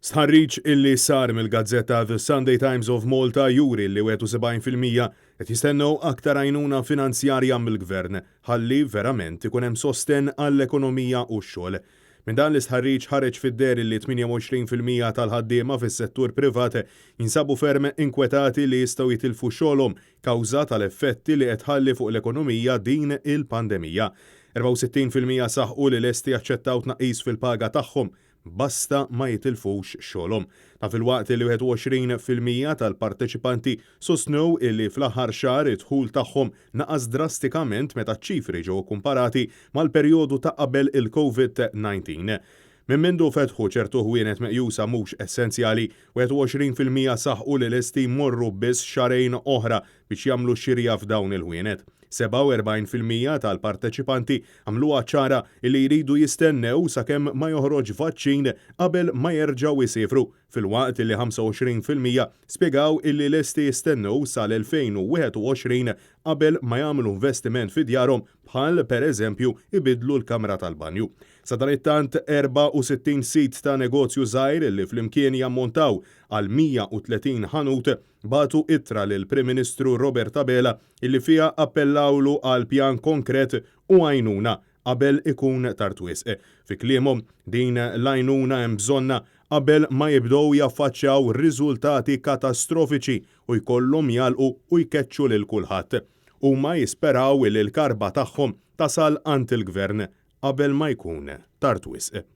Stħarriġ illi sar mill-gazzetta The Sunday Times of Malta juri li 71% qed jistennew aktar għajnuna finanzjarja mill-gvern ħalli verament ikun hemm sostenn għall-ekonomija u x-xogħol. Minn dan l-istħarriġ ħareġ fid-deher li 28% tal-ħaddiema fis-settur privat jinsabu ferm inkwetati li jistgħu jitilfu xogħolhom kawża tal-effetti li qed tħalli fuq l-ekonomija din il-pandemija. 64% saħqu li lesti jaċċettaw tnaqqis fil-paga tagħhom basta ma jitilfux xogħolhom. Ta' filwaqt li 21% tal-parteċipanti sostnew illi fl-aħħar xahar id-dħul tagħhom naqas drastikament meta ċ-ċifri ġew komparati mal-perjodu ta' qabel il-COVID-19. Minn mindu fetħu ċertu ħwienet meqjusa mhux essenzjali, 21% saħqu li lesti jmorru biss xahrejn oħra biex jagħmlu xirja f'dawn il-ħwienet. 47% tal-parteċipanti għamluha ċara li jridu jistennew sakemm ma joħroġ vaċċin qabel ma jerġgħu jsiefru, filwaqt li 25% spjegaw illi lesti jistennew sal-2021 qabel ma jagħmlu investiment fi djarhom bħal pereżempju ibiddlu l-kamra tal-banju. Sadanittant 64 sit ta' negozju żgħir li flimkien jammontaw għal 130 ħanut bagħtu ittra lill-Prim Ministru Robert Abela illi fiha appellawlu għal pjan konkret u għajnuna qabel ikun tard wisq. Fi kliemhom, din l-għajnuna hemm bżonnha qabel ma jibdew jaffaċċjaw riżultati katastrofiċi u jkollhom jagħlqu u jkeċċu lil kulħadd. Huma jisperaw li l-karba tagħhom tasal għand il-Gvern qabel ma jkun tard wisq.